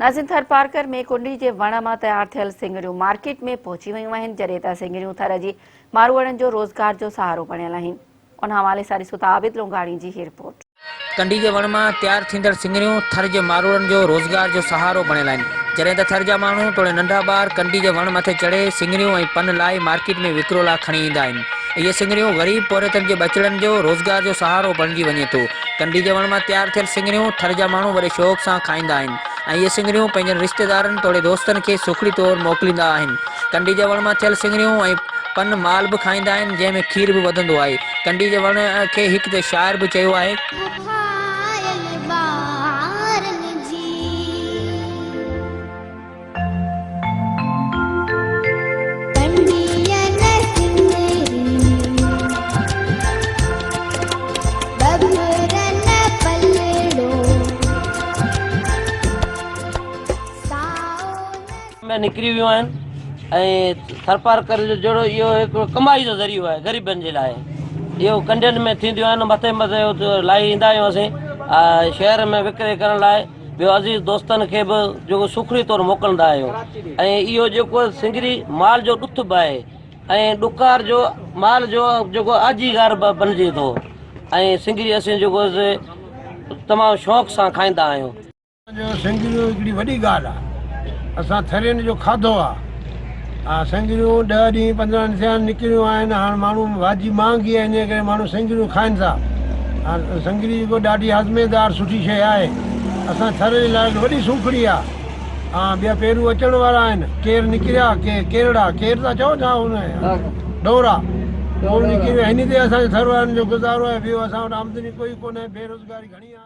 ناظرين ٿرپارڪر ۾ ڪنڊي جي وڻ مان تيار ٿيل سڱريون مارڪيٽ ۾ پهچي ويون آهن جڏهن ته سڱريون ٿر جي ماروئڙن جو روزگار جو سهارو بڻيل آهن ان حوالي سان ڏسو ته عابد لونگاڻي جي هي رپورٽ. ڪنڊي جي وڻ مان تيار ٿيندڙ سڱريون ٿر جي ماروئڙن جو روزگار جو سهارو بڻيل آهن جڏهن ته ٿر جا ماڻهو توڙي ننڍا ٻار ڪنڊي جي وڻ مٿي چڙهي سڱريون ۽ پن لاهي مارڪيٽ ۾ وڪرو لاء کڻي ايندا آهن اهي سڱريون غريب پورهيتن جي ٻچڙن جو روزگار جو سهارو بڻجي وڃي ٿو. ڪنڊي جي وڻ مان تيار ٿيل سڱريون ٿر جا ماڻهو وڏي شوق سان کائيندا آهن ۽ اهي سڱريون پنهنجن رشتيدارن توڙي دوستن کي سوکڙي طور موڪليندا آهن. ڪنڊي جي وڻ مان ٿيل سڱريون ۽ پن مال به کائيندا آهن جنهن ۾ کير به وڌندو آهي. ڪنڊي جي وڻ کي هڪ ته شاعر به چيو آهي. بکايل ٻارن جي. ۾ نڪري ويون آهن ۽ ٿرپارڪر جو جهڙو اهو هڪ ڪمائي جو ذريعو آهي غريبن جي لاء اهو ڪنڊين ۾ ٿينديون آهن مٿي مٿي لاهي ايندا آهيون اسين شهر ۾ وڪري ڪرڻ لاء ٻيو عزيز دوستن کي به جيڪو سوکڙي طور موڪلندا آهيون ۽ اهو جيڪو سنگري مال جو ڏٿ به آهي ۽ ڏڪار جو مال جو جيڪو آجيگار به بنجي ٿو ۽ سنگري اسين جيڪو تمام شوق سان کائيندا آهيون. جو سنگريون هڪڙي وڏي ڳالهه آ اسان ٿرين جو کاڌو آ ها سنگريون ڏهه ڏينهن 15 ڏينهن ٿيا آهن نڪريون آهن هاڻ ماڻهو ڀاڄي مهانگي آهي انهي ڪري ماڻهو سنگريون کائن ٿا هاڻ سنگري جيڪو ڏاڍي هاضميدار سٺي شيء آهي اسان ٿر جي لاء وڏي سوکڙي آ ها ٻيا پيرو اچڻ وارا آهن ڪير نڪريا ڪي ڪيرڙا ڪير ٿا چئو ڇا ان ڏورا اهو نڪري ويا هن تي اسان جي ٿر وارن جو گذارو آهي ٻيو اسان وٽ آمدني ڪوئي ڪونهي بيروزگاري گهڻي آ.